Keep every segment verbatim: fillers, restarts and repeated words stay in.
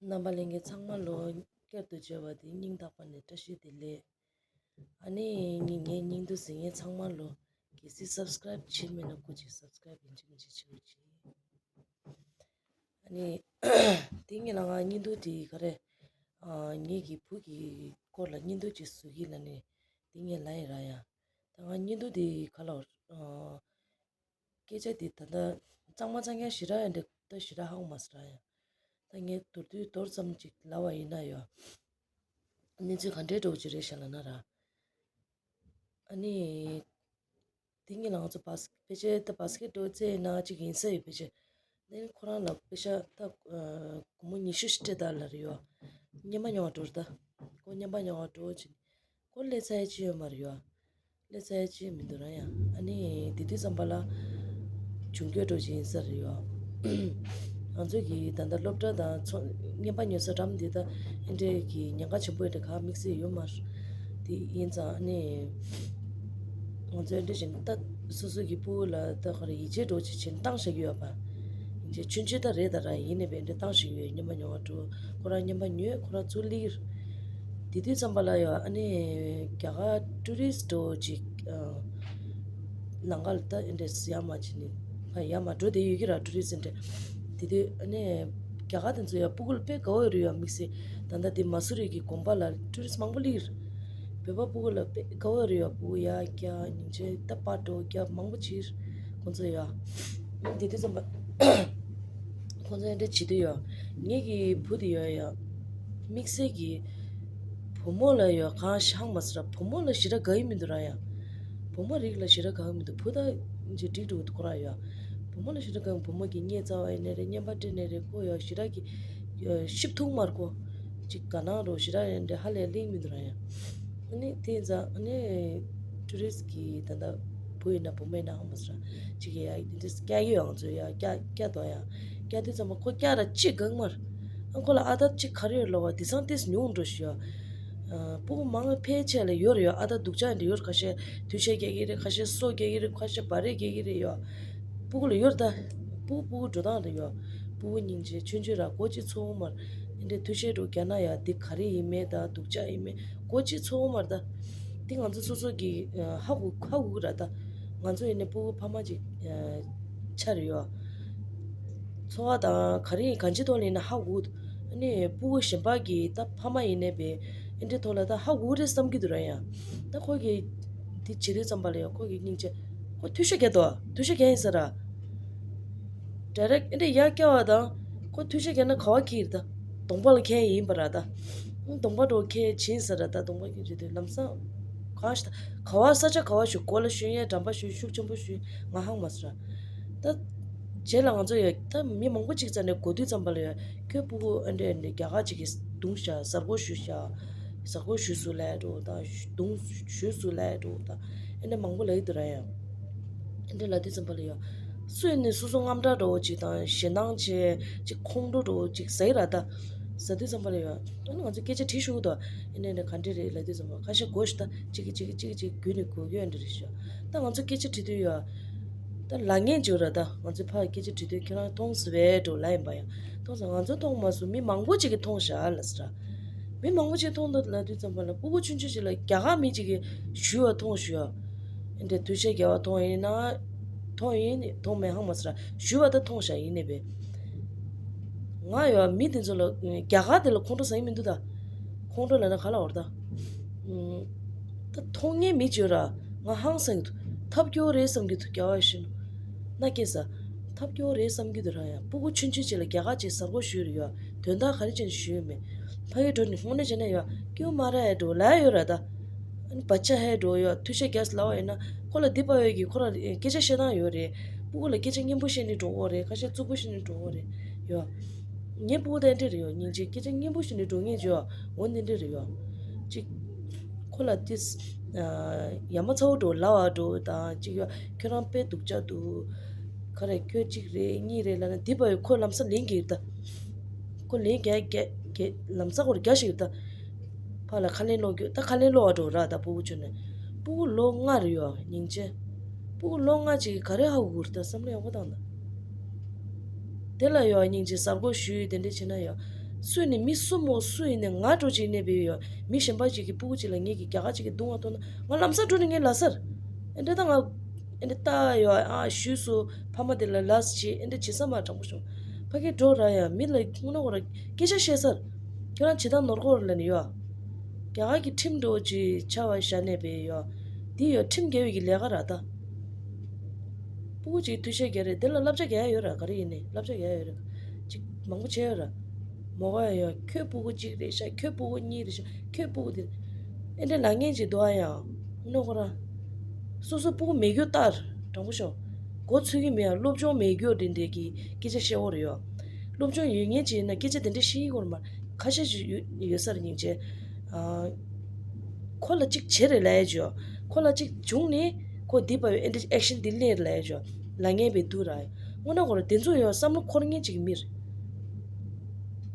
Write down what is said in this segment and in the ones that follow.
རྣམ་པ་ལྷན་རྒྱས་ཚང་མ་ལོ། བསྐྱར་དུ་མཇལ་བ་དེ་སྙིང་ཐག་པ་ནས་བཀྲ་ཤིས་བདེ་ལེགས། ཨ་ནི་ངའི་སྙིང་སྙིང་དུ་གཟིགས་མཁན་ཚང་མ་ལོ། གལ་སྲིད་སབ་སི་ཀ་རེབ་བྱས་མེད་ན་སྐུ་མཁྱེན། སབ་སི་ཀ་རེབ་ཡིན་གཅིག་མིན་གཅིག་བྱེད་རོགས་གྱིས། ཨ་ནི་དེ་ངེད་ལ་ང་བརྙན་ཐུང་དེ་ག་རེ། ཨ། ངེད་ཀྱི་བུ་གི་སྐོར་ལ་བརྙན་ཐུང་ཅིག་བཟོ་གི་ལ་ནི་དེ་ངས་ལ་ཡི་ར་ཡ། ད་ང་བརྙན་ཐུང་དེ་ག་ལ། ཨ། སྐད་ཆ་དེ་ད་ལྟ་གཙང་མ་གཙང་རྐྱང་ཞེ་དྲག་ཡང་འདྲ་ད་ཞེ་དྲག་ཧ་གོ་མ་སོང་ར་ཡ། ད་ངས་མདོར་བསྡུས་མདོར་ཙམ་ཅིག་ལབ་པ་ཡིན་ན་ཡ། གནས་ཚུལ་ག་འདྲའི་འདྲ་བོ་ཅིག་རེད་ཤག་ལབ་ན་ར། ཨ་ནི། དེ་ངེད་ལ་ང་ཚོ་བཱ་སི་ཕལ་ཆེར་ད་བཱ་སི་ཀེཊ་འདྲ་བོ་རྩེ་ཡིན་ན་གཅིག་ཡིན་ས་ཡོད་ཕལ་ཆེར། དེ་ནི་ཁོ་རང་ལ་པེ་ཤ་ད་ཨ། སྒོར་མོ་ཉི་ཤུ་ཞིག་སྤྲད་དང་ལབ་རེད་ཡོ། རྔན་པ་ཉོ་བར་འགྲོ་རེད་ད། ཁོ་རྔན་པ་ཉོ་བར་འགྲོ་བྱས་ནས་ཁོ་སླེབས་ཚར་ཡ་ཅི་ཡོད་མ་རེད་ཡོ། སླེབས་ཚར་ཡ་ཅི་ཡོད་མི་འདུག་ར་ཡ། ཨ་ནི་དེ་དུས་ཙམ་པ་ལ་འབྱུང་འགྱུར་འགྲོ་བཞིན་ཡིན་ས་རེད་ཡོ། ང་ཚོ་གི་ད་ལྟ་སློབ་གྲྭ་དང་ཚོ་རྔན་པ་ཉོ་ས་འགྲམ་དེ་ད་ཨེ་འདྲས་ཀྱི་ཉེན་ཁ་ཆེན་པོ་ཨེ་འདྲས་ག་དམིགས་བསལ་ཡོད་མ་རེད། དེ་ཡིན་ཙང་ཨ་ནི། ང་ཚོ་འདི་བཞིན་ད་སོ་སོ་གི་སྤུ་གུ་ལ་ད་ག་རེ་ཡིད་ཆེས་འགྲོ་ཅིག་བྱས་ནས་བཏང་བཞག་གི་ཡོད་པ། ཡིན་ཆེས་ཆུང་ཆུང་ད་རེད་ད་ར་ཡིན་ནས་བས་འདི་བཏང་བཞག་གི་ཡོད། རྔན་པ་ཉོ་བར་འགྲོ། ཁོ་རང་རྔན་པ་ཉོས་ཁོ་རང་ཚུར་སླེབས། དེ་དུས་ཙམ་པ་ལ་ཡོད་ཨ་ནི་རྒྱ་གར་ཊུ་རི་སི་འགྲོ་ཅིག་ཨ། ལམ་ཁ་ལ་ད་ཨེ་འདྲས་ཡར་མར་བྱས་ནས་ཕར་ཡར་མར་འགྲོ་བསྡད་ཡོད་ཀྱི་ར་ཊུ་རི་སི་འདྲས། དེ་དུས་ཨ་ནི་རྒྱ་གར་དེ་ཚོ་ཡོད་སྤུ་གུ་ལ་དཔེ་དགའ་བོ་རེད་ཡོད་དམིགས་བསལ། ད་ལྟ་དེ་མ་སུ་རི་གི་དགོན་པ་ལ་ཊུ་རི་སི་མང་པོ་སླེབས་རེད། བོད་པ་སྤུ་གུ་ལ་དཔེ་དགའ་བོ་རེད་ཡོད། སྤུ་གུ་ཡར་རྒྱག་སྙིང་རྗེ་ད་པར་འགྲོ་རྒྱག་མང་པོ་བྱས་རེད་ཁོང་ཚོ་ཡོད། དེ་དུས་ཙམ་པ་ཁོང་ཚོ་འདྲ་བྱེད་དུས་ཡོད། ངེད་ཀྱི་བུ་དེ་ཡོད་ཡོད། དམིགས་བསལ་གྱི་བུ་མོ་ལ་ཡོད་གང་ཤང་མ་ཟེར་བུ་མོ་ལ་ཞེ་དྲག་དགའ་ཡི་མི་འདུག་ར་ཡ། བུ་མོ་རིགས་ལ་ཞེ་དྲག་དགའ་ཡི་མི་འདུག་བུ་ད་ཅིག་འགྲིག་འགྲོ་གི་འདུག་ཁོ་ར་ཡོད། བུ་མོ་ལ་ཞེ་དྲག་དགའ་ཡི་བུ་མོ་གི་རྙེད་རྩ་བ་ཡིན་ནའི་རེད་རྔན་པ་སྤྲད་ནའི་རེད་ཁོ་ཡོད་ཞེ་དྲག་གི་ཤིབ་ཐུག་མར་ཁོ། ཅིག་དགའ་སྣང་རོ་ཞེ་དྲག་ཡིན་འདྲ་ཧ་ལས་ལེགས་མི་འདུག་ར་ཡ། ཨ་ནི་དེ་ཡིན་ཙང་ཨ་ནི་ཊུ་རི་སི་གི་ད་ལྟ་བུ་ཡིན་ན་བུ་མོ་ཡིན་ན་ཧ་མ་ཟེར་ཅིག་ཡ་འདི་སྐྱ་ཡོད་ཨང་ཚོ་ཡ་སྐྱ་སྐྱ་དོ་ཡ་སྐྱ་དུས་ཙམ་པ་ཁོ་སྐྱ་ར་ཅིག་གང་མར་ཨ་ཁོ་ལ་ཨ་ད་ཅིག་ག་རེ་ཡོད་ལོ་བ་དེ་སང་ཏིས་ཉུང་འགྲོ་ཞུ་ཡ། སྤུ་གུ་མང་ཕལ་ཆེར་ལ་ཡོད་རེད་ཡ། ཨ་ད་སྡུག་ཅག་འདི་ཡོད་ཁ་ཤས་འདུ་ཤེས་རྒྱག་གི་རེད། ཁ་ཤས་སོ་རྒྱག་གི་རེད། ཁ་ཤས་བ་རེ་རྒྱག་གི་རེད་ཡ། སྤུ་གུ་ལ་ཡོད་ད། སྤུ་གུ་སྤུ་གུ་འགྲོ་སྟངས་ལ་ཡོད། སྤུ་གུ་སྙིང་རྗེ་ཆུང་ཆུང་ར་སྒོ་གཅིག་ཚོགས་མར་ཨེ་འདྲའི་འདུ་ཤེས་འགྲོ་རྒྱག་ན་ཡ་འདི་ག་རེ་ཡིན་མེད་ད་སྡུག་ཅག་ཡིན་མེད་སྒོ་གཅིག་ཚོགས་མར་ད། འདི་ང་ཚོ་སོ་སོ་གི་ཧ་གོ་ཧ་གོ་གི་ར་ད། ང་ཚོ་ཡིན་ནའི་སྤུ་གུ་ཕ་མ་ཅིག་ཆགས་རེད་ཡོད། འཚོ་བ་དང་ག་རེ་ཡིན་གང་ཅིའི་ཐོག་ལ་ཡིན་ན་ཧ་གོ། ཨ་ནི་སྤུ་གུ་གཞན་པ་གི་ད་ཕ་མ་ཡིན་ནའི་བས་ཨེ་འདྲའི་ཐོག་ལ་ད་ཧ་གོ་རེད་བསམ་གྱི་འདུག་ར་ཡ། ད་ཁོ་གི་འདི་བྱེད་དུས་ཙམ་པ་ལ་ཡ་ཁོ་གི་སྙིང་རྗེ། ཁོ་ཐུ་ཤ་རྒྱག་དོ། ཐུ་ཤ་རྒྱག་ཡིན་ས་ར། ཌའི་རེག་ཨེ་འདྲ་ཡར་བཀྱག་པ་དང་ཁོ་ཐུ་ཤ་རྒྱག་ན་ག་བ་ཁྱེར་ད། གདོང་པ་ལ་ཁྱེར་ཡིན་པ་ར་ད། གདོང་པ་འགྲོ་ཁྱེར་བྱིན་ས་ར་ད་གདོང་པ་ཁྱེར་བྱེད་དུས་ལམ་སང་ག་ཤ་ད་ག་བ་ས་ཆ་ག་བ་ཞུ་གོ་ལ་ཞུ་ཡས་འགྲམ་པ་ཞུ་ཤུགས་ཆེན་པོ་ཞུ་ང་ཧང་མ་ས་ར། ད་རྗེས་ལ་ང་ཚོ་ཡ་ད་མི་མང་པོ་ཅིག་རྩ་ནས་གོ་དུས་ཙམ་པ་ལ་ཡ་ཁྱོད་སྤུ་གུ་ཨེ་འདྲ་ཨེ་འདྲ་རྒྱ་གར་ཅིག་གིས་བརྡུངས་ཤག་གཟའ་སྒོ་ཞུ་ཤག་གཟའ་སྒོ་ཞུས་སུ་ལས་འགྲོ་དང་བརྡུངས་ཞུས་སུ་ལས་འགྲོ་དང་ཨེ་འདྲ་མང་པོ་ལབ་ཀྱི་འདུག་ར་ཡ། ཨེ་འདྲ་ལབ་དུས་ཙམ་པ་ལ་ཡ། སུ་ཡིན་ནའི་སོ་སོ་དངངས་སྐྲག་འདྲ་བོ་ཅིག་དང་ཞེད་སྣང་ཆེ་ཅིག་ཁོང་ཁྲོ་འདྲ་བོ་ཅིག་ཟ་ཡི་ར་ད། ཟ་དུས་ཙམ་པ་ལ་ཡ། ཨ་ནི་ང་ཚོ་སྐད་ཆ་དྲིས་ཤོག་དང་ཨེ་འདྲ་ཨེ་འདྲ་ག་འདྲ་རེད་ལབ་དུས་ཙམ་པ་ཁ་ཤས་གོ་ཞིག་ད་ཅིག་གི་ཅིག་གི་ཅིག་གི་ཅིག་རྒྱུད་ནས་གོ་གི་ཨེ་འདྲ་རེད་ཤག་ད་ང་ཚོ་སྐད་ཆ་དྲིས་དུས་ཡ། ད་ལབ་མཁན་ཅིག་ཡོད་ར་ད། ང་ཚོས་ཕར་སྐད་ཆ་དྲིས་དུས་ཁྱེད་རང་མཐོང་སོང་བས་འགྲོ་ལབ་ཡིན་པ་ཡ། མཐོང་སོང་ང་ཚོ་མཐོང་མ་སོང་མི་མང་པོ་ཅིག་གིས་མཐོང་ཤག་ལབ་ཟེར་ར། མི་མང་པོ་ཅིག་མཐོང་འདུག་ལབ་དུས་ཙམ་པ་ལ་སྤུ་གུ་ཆུང་ཆུང་ཅིག་ལ་རྒྱ་གར་མི་ཅིག་གིས་ཞུས་པ་མཐོང་ཞུས་ཡ། འདྲ་ཐུ་ཤ་རྒྱག་པ་མཐོང་ཡིན་ན། མཐོང་ཡིན་མཐོང་མེད་ཧང་མ་ཟེར་ར་ཞུས་པ་ད་མཐོང་ཤག་ཡིན་ནའི་བས། ང་ཡ་མི་དེ་ཚོ་ལ་རྒྱ་གར་དེ་ལ་ཁོང་ཁྲོ་ཟ་ཡི་མི་འདུག་ད། ཁོང་ཁྲོ་ལབ་ན་ག་ལབ་དགོས་རེད་ད། ད་མཐོང་མཁན་མི་ཅིག་ཡོད་ར། ང་ཧང་སང་གི་འདུག་ཐབས་སྐྱོ་བོ་རེད་བསམ་གྱི་འདུག་རྒྱ་གར་ཞིག་ནང་ན་སྐྱེས་ས། ཐབས་སྐྱོ་བོ་རེད་བསམ་གྱི་འདུག་ར་ཡ། སྤུ་གུ་ཆུང་ཆུང་ཅིག་ལ་རྒྱ་གར་ཅིག་གཟའ་སྒོ་ཞུས་རེད་ཡ། དོན་དག་ག་རེ་བྱས་ནས་ཞུས་ཡོད་མེད། ཕ་གི་འགྲོ་ནས་དངོས་གནས་བྱས་ན་ཡ་སྐྱོ་མ་ར་ཡ་འགྲོ་ལབ་ཡོད་ར་ད། ཨ་ནི་བར་ཆད་ཧེ་འགྲོ་ཡ་ཐུ་ཤ་རྒྱག་ལབ་པ་ཡིན་ན་ཁོ་ལ་འདི་པ་ཡོད་ཀྱི་ཁོ་ར་སྐད་ཆ་བཤད་སྟངས་ཡོད་རེད། སྤུ་གུ་ལ་སྐད་ཆ་སྙན་པོ་བཤད་ནས་འགྲོ་གི་རེད། ཁ་ཤས་རྩུབ་པོ་བཤད་ནས་འགྲོ་གི་རེད་ཡ། ངའི་སྤུ་གུ་དེ་འདྲ་རེད་ཡོ། སྙིང་རྗེ་སྐད་ཆ་སྙན་པོ་ཞིག་ནས་འགྲོ་ངེས་བྱོས་འོ་འདི་འདྲ་རེད་ཡོ། ཅིག་ཁོ་ལ་ཏིས་ཡ་མ་ཚ་བོ་འགྲོ་ལབ་པ་འགྲོ་དང་ཅིག་ཡོ། ཁྱོད་རང་དཔེ་སྡུག་ཅག་འདུག་ག་རེ་ཁྱོད་གཅིག་རེད་གཉིས་རེད་ལབ་ན་འདི་པ་ཡོ་ཁོ་ལམ་སང་ལན་རྒྱག་ཡོད་ད། ཁོ་ལན་རྒྱག་རྒྱག་རྒྱག་ལམ་སང་ཁོ་རྒྱག་ཞིག་ཡོད་ད། ཕར་ལ་ཁ་ལན་སློག་རྒྱུ་ད་ཁ་ལན་སློག་པ་འགྲོ་ར་ད་སྤུ་གུ་ཆུ་ནས། སྤུ་གུ་ལོ་ལྔ་རེད་ཡོ་སྙིང་རྗེ། སྤུ་གུ་ལོ་ལྔ་ཅིག་ག་རེ་ཧ་གོ་གི་རེད་ད་བསམ་བློ་ཡག་པོ་བཏང་ད། དེ་ལ་ཡོ་སྙིང་རྗེ་གཟའ་སྒོ་ཞུས་དེ་འདྲ་བྱས་ན་ཡོ། སུ་ནི་མི་སུ་མོ་སུ་ཡིན་ནི་ང་འགྲོ་ཅིག་ནས་བས་ཡོད། མི་གཞན་པ་ཅིག་གི་སྤུ་གུ་ཅིག་ལ་ངེད་ཀྱི་རྒྱ་གར་ཅིག་གི་རྡུང་བ་ཐོག་ན་ང་ལམ་སང་འགྲོ་ནས་ངས་ལ་སར་ཨེ་འདྲ་ད་ང་ཨེ་འདྲ་ལྟ་ཡོད། ཨ་ཞུས་སུ་ཕ་མ་དེ་ལ་ལ་སི་བྱེད་ཨེ་འདྲ་བྱེད་ས་མ་དྲང་པོ་བྱུང་། ཕ་གི་འགྲོ་ར་ཡ་མི་ལ་དངོས་གནས་ཁོ་ར་སྐད་ཆ་བཤད་སར་ཁྱོད་རང་བྱེད་སྟངས་ནོར་གོ་ར་ལ་ནི་ཡོད། རྒྱ་གར་གྱི་ཁྲིམས་འགྲོ་ཅིག་ཆ་བ་བཞག་ནས་བས་ཡོད། འདི་ཡོད་ཁྲིམས་འགལ་བའི་གི་ལས་ཀ་ར་ད། སྤུ་གུ་གཅིག་ཐུག་ཤེས་རྒྱག་རེད། དེ་ལ་བསླབ་བྱ་རྒྱག་ཡ་ཡོད་ར། ག་རེ་ཡིན་ནའི་བསླབ་བྱ་རྒྱག་ཡ་ཡོད་ར། གཅིག་མང་པོ་བྱས་ཡོད་ར། མོ་ག་ཡ་ཡོད་ཁྱོད་སྤུ་གུ་གཅིག་རེད་ཤག་ཁྱོད་སྤུ་གུ་གཉིས་རེད་ཤག་ཁྱོད་སྤུ་གུ་དེ་རེད། ཨེ་འདྲ་ལབ་མཁན་ཅིག་འདུག་ཨ་ཡ། ནོ་ཁོ་ར། སོ་སོ་སྤུ་གུ་མེད་རྒྱུ་ལྟར་དྲང་པོ་ཤོག་མགོ་ཚོས་ཀྱི་མེད་ཡ། སློབ་སྦྱོང་མེད་རྒྱུ་དེ་འདྲའི་གི་སྐད་ཆ་བཤད་འོ་རེད་ཡོད། སློབ་སྦྱོང་ཡོད་མཁན་ཅིག་ཡིན་ན་སྐད་ཆ་དེ་འདྲ་བཤད་ཡི་གོ་ར་མ། ཁ་ཤས་ཅིག་ཡོད་ཡོད་ས་རེད་སྙིང་རྗེ། ཨ། ཁོ་ལ་གཅིག་བྱེད་རེད་ལབ་ཡ་ཅོ། ཁོ་ལ་གཅིག་བྱུང་ནས་ཁོ་འདི་པ་ཡོད་ཨེ་འདྲ་ཨེག་ཤན་འདི་ལེན་རེད་ལབ་ཡ་ཅོ། ལབ་མཁན་བས་འདུག་ར། དངོས་གནས་ཁོ་ར་དེ་ཚོ་ཡོད་བསམ་བློ་འཁོར་མཁན་གཅིག་མི་རེད།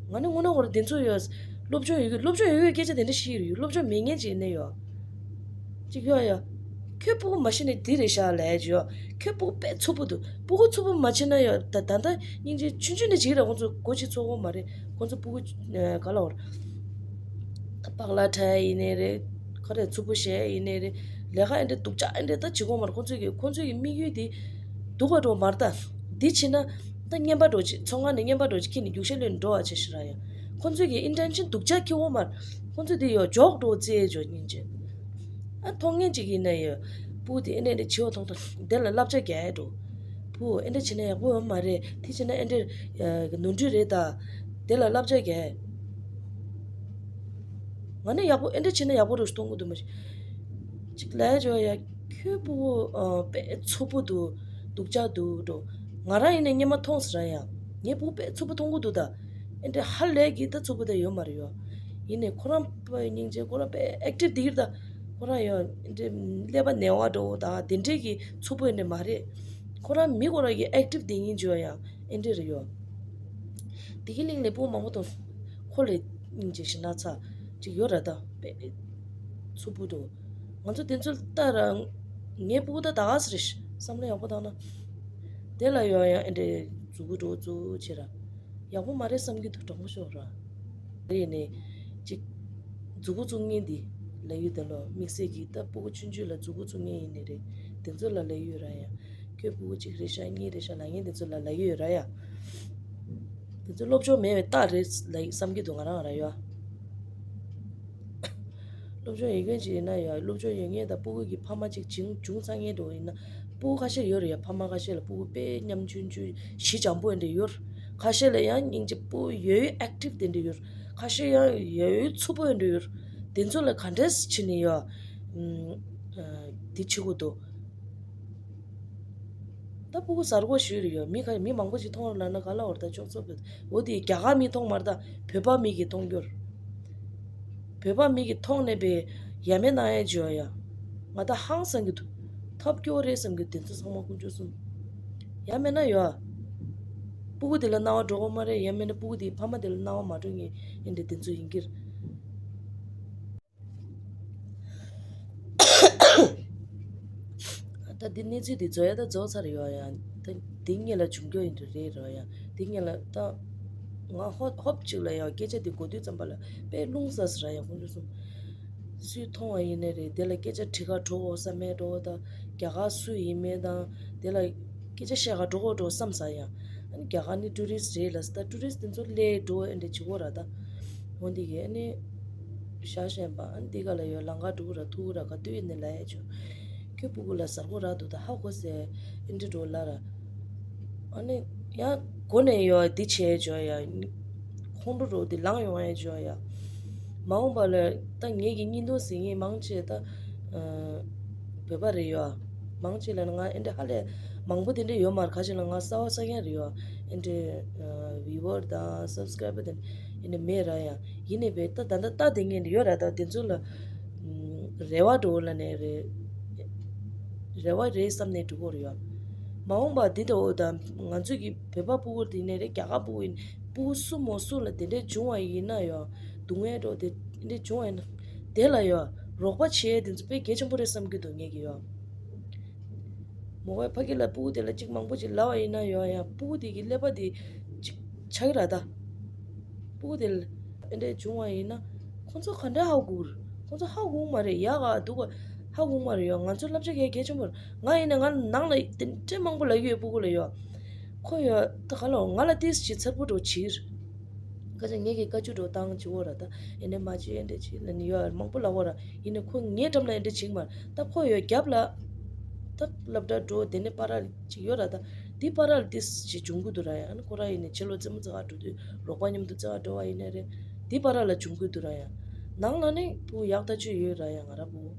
ང་ནི་དངོས་གནས་ཁོ་ར་དེ་ཚོ་ཡོད། སློབ་སྦྱོང་ཡོད་གི་སློབ་སྦྱོང་ཡོད་གི་སྐད་ཆ་དེ་འདྲ་ཤི་ཡོད། སློབ་སྦྱོང་མེད་མཁན་གཅིག་ནས་ཡོད། གཅིག་ཡོད་ཡ། ཁྱོད་སྤུ་གུ་མ་ཤི་ནས་འདི་རེད་ཤག་ལབ་ཡ་ཅོ། ཁྱོད་སྤུ་གུ་དཔེ་མཚུབ་པོ་འདུག་སྤུ་གུ་མཚུབ་པོ་མ་བྱེད་ན་ཡང་ད་ད་ལྟ་སྙིང་རྗེ་ཆུང་ཆུང་ནས་བྱེད་ར། ཁོང་ཚོ་མགོ་ཅིག་ཚོ་གོ་མ་རེད། ཁོང་ཚོ་སྤུ་གུ་ག་ལ་བར་པག་ལ་ཁྲ་ཡིན་ནའི་རེད། ཁ་རེ་མཚུབ་པོ་བྱས་ཡིན་ནའི་རེད། ལས་ཀ་ཨེ་འདྲ་སྡུག་ཅག་ཨེ་འདྲ་ད་བྱེད་གོ་མ་རེད། ཁོང་ཚོ་གི་ཁོང་ཚོ་གི་དམིགས་ཡུལ་དེ་སྡུག་པ་འགྲོ་མ་རེད་ད། འདི་བྱེད་ན་ད་རྔན་པ་འགྲོ་ཅིག་ཚོང་ཁང་ནས་རྔན་པ་འགྲོ་ཅིག་ཁྱེར་ནས་རྒྱུག་ཤར་ལོས་འགྲོ་བ་བྱེད་ཤི་ར་ཡ། ཁོང་ཚོ་གི་ཨིན་ཊེན་ཤན་སྡུག་ཅག་ཁྱེར་གོ་མ་རེད། ཁོང་ཚོ་དེ་ཡོད་འཇོག་འགྲོ་རྩེ་འཇོག་སྙིང་རྗེ། ཨ་མཐོང་མཁན་ཅིག་ཡིན་ན་ཡང་སྤུ་གུ་དེ་ཨེ་འདྲ་འདྲ་བྱེད་པ་མཐོང་དང་དེ་ལ་བསླབ་བྱ་རྒྱག་ཡ་འགྲོ། སྤུ་གུ་ཨེ་འདྲ་བྱེད་ན་ཡག་པོ་ཡོད་མ་རེད། དེ་བྱེད་ན་ཨེ་འདྲ་ནོར་འཁྲུལ་རེད་ད། དེ་ལ་བསླབ་བྱ་རྒྱག་ཡ། ང་ནི་ཡག་པོ་ཨེ་འདྲ་བྱེད་ན་ཡག་པོ་རེད་ཞུ་གཏོང་གི་འདུག་མ་གཞི། ཅིག་ལས་བྱོས་ཡ། ཁྱོད་སྤུ་གུ་དཔེ་མཚུབ་པོ་འདུག་སྡུག་ཅག་འདུག་འགྲོ། ང་རང་ཡིན་ན་སྙེ་མ་མཐོང་ཟེར་ཡ། ངའི་སྤུ་གུ་དཔེ་མཚུབ་པོ་མཐོང་གི་འདུག་ད། ཨེ་འདྲ་ཧ་ལས་ཀྱི་ད་མཚུབ་པོ་ད་ཡོད་མ་རེད་ཡོ། ཡིན་ནའི་ཁོ་རང་དཔེ་སྙིང་རྗེ། ཁོ་རང་དཔེ་ཨེག་ཊིབ་འདི་རེད་ད། ཁོ་རང་ཡང་འདི་ཀླད་པ་ནད་པ་འདྲ་བོ་དང་དེ་འདྲས་ཀྱི་མཚུབ་པོ་ཡིན་ནི་མ་རེད། ཁོ་རང་མི་ཁོ་རང་གི་ཨེག་ཊིབ་དེ་ཡིན་བརྗོད་ཡང་ཨེ་འདྲས་རེད་ཡོ། དེ་གི་གླིང་ལ་སྤུ་གུ་མང་པོ་དང་ཁོ་ལས་སྙིང་རྗེ་ཞེ་ན་ཚ་ཅིག་ཡོད་ར་ད། དཔེ་མཚུབ་པོ་འདུག་ང་ཚོ་དེ་ཚོ་ལྟ་ར། ངའི་སྤུ་གུ་ད་ད་ག་ཟེ་རེད། བསམ་བློ་ཡག་པོ་བཏང་ན། དེ་ལ་ཡོང་ཡང་ཨེ་འདྲས་མཛུ་གུ་འགྲོ་མཛུ་བྱེད་ར། ཡག་པོ་མ་རེད་བསམ་གྱི་འདུག་དྲང་པོ་ཤོད་ར། རེད་ནས་ཅིག་མཛུ་གུ་བཙུགས་མཁན་འདི་ལབ་ཡོད་དེ་ལོ། དམིགས་བསལ་གྱི་ད་སྤུ་གུ་ཆུང་ཆུང་ལ་མཛུ་གུ་བཙུགས་མཁན་ཡིན་ནི་རེད། དེ་ཚོ་ལ་ལབ་ཡོད་ར་ཡ། ཁྱོད་སྤུ་གུ་གཅིག་རེད་ཤག་གཉིས་རེད་ཤག་ལབ་མཁན་དེ་ཚོ་ལ་ལབ་ཡོད་ར་ཡ། དེ་ཚོ་སློབ་སྦྱོང་མེད་པའི་རྟགས་རེད་ལབ་བསམ་གྱི་འདུག་ང་རང་ར་ཡ། སློབ་སྦྱོང་ཡོད་མཁན་ཅིག་ཡིན་ན་ཡང་སློབ་སྦྱོང་ཡོད་མཁན་དང་སྤུ་གུ་གི་ཕ་མ་ཅིག་བྱུང་བྱུང་ཚར་མཁན་འདྲ་བོ་ཡིན་ན། སྤུ་གུ་ཁ་ཤས་ཡོད་རེད་ཡ། ཕ་མ་ཁ་ཤས་ལ་སྤུ་གུ་དཔེ་ཉམ་ཆུང་ཆུང་ཞི་འཇམ་པོ་འདྲ་ཡོད། ཁ་ཤས་ལ་ཡང་སྙིང་རྗེ་སྤུ་གུ་ཡོད་ཡོད་ཨེག་ཊིབ་དེ་འདྲ་ཡོད། ཁ་ཤས་ཡང་ཡོད་ཡོད་མཚུབ་པོ་འདྲ་ཡོད། དེ་ཚོ་ལ་ག་འདྲས་བྱས་ནས་ཡ། ཨམ། ཨ། དེ་བྱེད་དགོས་འདུག་ད་སྤུ་གུ་གཟར་གོ་ཞུས་རེད་ཡོད། མི་ག་མི་མང་པོ་ཞིག་མཐོང་རོགས་ལབ་ན་ག་ལ་བར་ད་ཅོག་ཙོག་བོད། འོ་དེ་རྒྱ་གར་མི་མཐོང་མ་རེད་ད། བོད་པ་མི་གིས་མཐོང་རྒྱུར། བོད་པ་མི་གིས་མཐོང་ནས་པའི་ཡ་མེད་ན་ཡ་བརྗོད་ཡ། ང་ད་ཧང་སང་གི་འདུག་ཐབས་སྐྱོ་རེད་བསམ་གི་དེ་ཚོ་ཚང་མ་དཀོན་མཆོག་གསུམ། ཡ་མེད་ན་ཡོད། སྤུ་གུ་དེ་ལ་སྣང་བ་འགྲོ་གི་མ་རེད། ཡ་མེད་ན་སྤུ་གུ་དེའི་ཕ་མ་དེ་ལ་སྣང་བ་མ་འགྲོ་ངེས་ཡིན་དེ་དེ་ཚོ་ཡིན་གྱི་རེད། ད་འདི་གནས་ཚུལ་འདི་རྫོགས་ཡ་ད་རྫོགས་ཚར་ཡོད་ཡ། ད་འདི་ངེད་ལ་བྱུང་རྒྱུ་ཡིན་འདྲ་རེད་ར་ཡ། འདི་ངེད་ལ་ད་ང་ཧོབ་ཧོབ་ཅིག་ལ་ཡ་སྐད་ཆ་འདི་གོ་དུས་ཙམ་པ་ལ་དཔེ་རླུང་ཟ་ཟེར་ར་ཡ། ཁོང་ཚོ་གསུམ་སུས་མཐོང་བ་ཡིན་ནའི་རེད། དེ་ལ་སྐད་ཆ་དྲི་ག་འགྲོ་འོ་ས་མེད་འགྲོ་འོ། ད་རྒྱ་གར་སུ་ཡིན་མིན་དང་དེ་ལ་སྐད་ཆ་བཤད་ག་འགྲོ་འོ་འགྲོ་བསམ་ས་ཡ། ཨ་ནི་རྒྱ་གར་ནི་ཊུ་རི་སི་རེད་ལ་ད་ཊུ་རི་སི་དེ་ཚོ་སླེབས་འགྲོ་འོ་ཨེ་འདྲ་བྱེད་གོ་ར་ད། འོ་འདི་གས་ཨ་ནི་ཤ་ཞེན་པ་ཨ་ནི་འདི་ག་ལ་ཡོད་ལང་ཀ་འགྲོ་གི་ར་ཐུག་གི་ར་ག་དུས་ནས་ལ་ཡ་ཆོ། ཁྱོད་སྤུ་གུ་ལ་གཟར་གོ་ར་འདུག་ད་ཧ་གོ་སེ་ཨེ་འདྲ་འགྲོ་ལ་ར། ཨ་ནི་ཡང་གོ་ནས་ཡོད་འདི་བྱས་ཆོ་ཡ། ཁོང་ཁྲོ་རོ་འདི་ལངས་ཡོང་ཡ་ཆོ་ཡ། མ་འོངས་པ་ལ་ད་ངེད་ཀྱི་སྙིང་སྟོབས་ཟིན་ངེད་མང་ཆེ་ད། བོད་པ་རེད་ཡོད། མང་ཆེ་ལ་ང་ཨེ་འདྲ་ཧ་ལས་མང་པོ་དེ་འདྲ་ཡོད་མ་རེད། ཁ་ཆེ་ལ་ང་གསར་བ་གསར་རྐྱང་རེད་ཡོད། ཨེ་འདྲ་བི་ཝར་དང་སབ་སི་ཀ་རའི་བར་དེ་ཨེ་འདྲ་མེད་ར་ཡ། ཡིན་ནའི་བས་ད་ད་ད་ལྟ་དེ་ངས་ཡོད་ར། ད་དེ་ཚོ་ལ་རེ་བ་འགྲོ་ལ་ནས་རེད། རེ་བ་རེད་བསམ་ནས་འགྲོ་གི་རེད་ཡོད། མ་འོངས་པ་འདི་ད་འོ་ད་ང་ཚོས་ཀྱི་བོད་པ་སྤུ་གུ་དེ་ནས་རེད། རྒྱ་གར་སྤུ་གུ་ཡིན་སྤུ་གུ་སུ་མོ་སུ་ལ་དེ་འདྲ་བྱུང་བ་ཡིན་ན་ཡོད། སྡུག་བསྔལ་འགྲོ་དེ་འདྲ་བྱུང་བ་ཡིན་ན་དེ་ལ་ཡོད་རོགས་པ་བྱེད་དེ་ཚོ་དཔེ་གལ་ཆེན་པོ་རེད་བསམ་གྱི་འདུག་ངེད་ཀྱི་ཡོད། མོ་གའི་ཕ་གི་ལ་སྤུ་གུ་དེ་ལ་གཅིག་མང་པོ་ཅིག་ལབ་པ་ཡིན་ན་ཡོད་ཡང་སྤུ་གུ་དེ་གི་ཀླད་པ་དེ་གཅིག་ཆགས་ཀྱི་ར་ད། སྤུ་གུ་དེ་ལ་ཨེ་འདྲས་བྱུང་བ་ཡིན་ན། ཁོང་ཚོ་ག་འདྲས་ཧ་གོ་གི་རེད། ཁོང་ཚོ་ཧ་གོ་གི་མ་རེད། ཡག་ག་སྡུག་ག་ཧ་གོ་གི་མ་རེད། ཡ་ང་ཚོ་བསླབ་བྱ་གལ་གལ་ཆེན་པོ་རེད། ང་ཡིན་ན་ང་ནང་ལ་དེ་འདྲས་མང་པོ་ལབ་ཡོད། སྤུ་གུ་ལ་ཡོད། ཁོ་ཡོད་ད་ག་ལ་ང་ལ་ཏིས་ཅིག་ཚེར་པོ་འགྲོ་བྱེད་ཀྱི་རེད། ཁ་ཅིག་ངེད་ཀྱི་བཀའ་བཀྱོན་འགྲོ་བཏང་བྱེད་འོ་ར། ད་ཨེ་འདྲས་མ་བྱེད། ཨེ་འདྲས་བྱེད་ལབ་ནས་ཡོད་མང་པོ་ལབ་འོ་ར། ཡིན་ནའི་ཁོ་ངའི་འགྲམ་ལ་ཨེ་འདྲས་བྱེད་ཀྱི་མ་རེད། ད་ཁོ་ཡོད་རྒྱབ་ལ་ད་སློབ་གྲྭ་འགྲོ་དེ་ནས་པཱ་ར་ཅིག་ཡོད་ར། ད་དེ་པཱ་ར་ལ་ཏིས་ཅིག་བྱུང་གི་འདུག་ར། ཡ་ཨ་ནི་ཁོ་ར་ཡིན་ནའི་ཕྱི་ལོགས་རྩེད་མོ་རྩེ་ག་འགྲོ་དུས་རོགས་པ་མཉམ་དུ་རྩེ་ག་འགྲོ་བ་ཡིན་ནའི་རེད། དེ་པཱ་ར་ལ་བྱུང་གི་འདུག་ར། ཡ་ནང་ལ་ནི་སྤུ་གུ་ཡག་ཐག་ཆོད་ཡོད་ར། ཡ་ང་ར་སྤུ་གུ།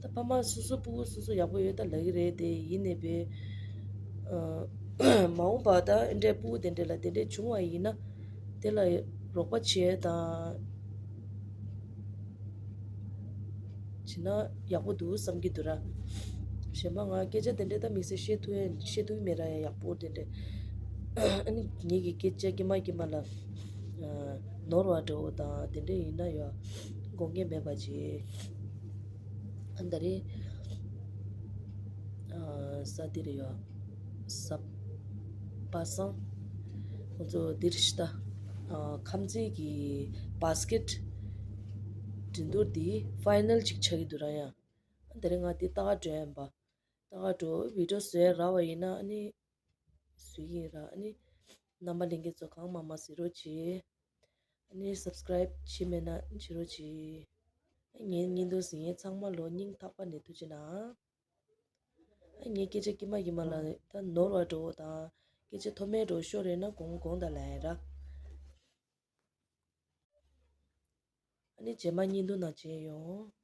ད་ཕ་མ་སོ་སོ་སྤུ་གུ་སོ་སོ་ཡག་པོ་ཡོད་ད་ལབ་ཀྱི་རེད། དེ་ཡིན་ནའི་བས་ཨ་མ་འོངས་པ་ད་ཨེ་འདྲས་སྤུ་གུ་དེ་འདྲས་ལ་དེ་འདྲས་བྱུང་བ་ཡིན་ན་དེ་ལ་རོགས་པ་བྱེད་དང་བྱེད་ན་ཡག་པོ་འདུག་བསམ་གྱི་འདུག་ར། གཞན་པ་ང་སྐད་ཆ་དེ་འདྲས་ད་དམིགས་བསལ་བཤད་ཐུབ་ཡ་བཤད་ཐུབ་ཀྱི་མེད་ར། ཡ་ཡག་པོ་དེ་འདྲས། ཨ་ནི་ངེད་ཀྱི་སྐད་ཆ་ཀྱེ་མ་ཀྱེ་མ་ལ་ནོར་བ་འདྲ་བོ་དང་དེ་འདྲས་ཡིན་ན་ཡ་དགོངས་འགལ་མེད་པ་བྱེད། ཨ་ད་རེས་ཨ་ས་དེ་རེད་ཡ། ཟབ་པ་སངས། ཁོང་ཚོ་འདིར་ཤི་ད་ཨ་ཁམས་ཚན་གྱི་བཱ་སི་ཀེཊ་འགྲན་བསྡུར་འདི་ཕའི་ནལ་ཅིག་ཆགས་ཀྱི་འདུག་ར། ཡ་ཨ་དེ་རིང་ང་འདི་ལྟ་ག་འགྲོ་ཡིན་པ། ལྟ་ག་འགྲོ་བི་ཌི་ཡོ་བཟོ་ཡ་རག་པ་ཡིན་ན་ཨ་ནི་བཟོ་གི་ཡིན་ར། ཨ་ནི་རྣམ་པ་ལྷན་རྒྱས་ཚོ་གང་མང་མང་གཟིགས་རོགས་བྱེད། ཨ་ནི་སབ་སི་ཀ་རའིབ་བྱེད་མེད་ན་བྱེད་རོགས་བྱེད། ཨ་ངའི་བརྙན་ཐུང་གཟིགས་མཁན་ཚང་མ་ལོ་སྙིང་ཐག་པ་ནས་ཐུགས་རྗེ་གནང་། ཨ་ངའི་སྐད་ཆ་ཀྱེ་མ་ཀྱེ་མ་ལ་ད་ནོར་བ་འདྲ་བོ་དང་སྐད་ཆ་མཐོ་དམན་འདྲ་བོ་ཤོར་རེད་ན་དགོངས་དགོངས་དག་ལབ་ཡ་ར། ཨ་ནི་རྗེས་མ་བརྙན་ཐུང་ནང་མཇལ་ཡོང་།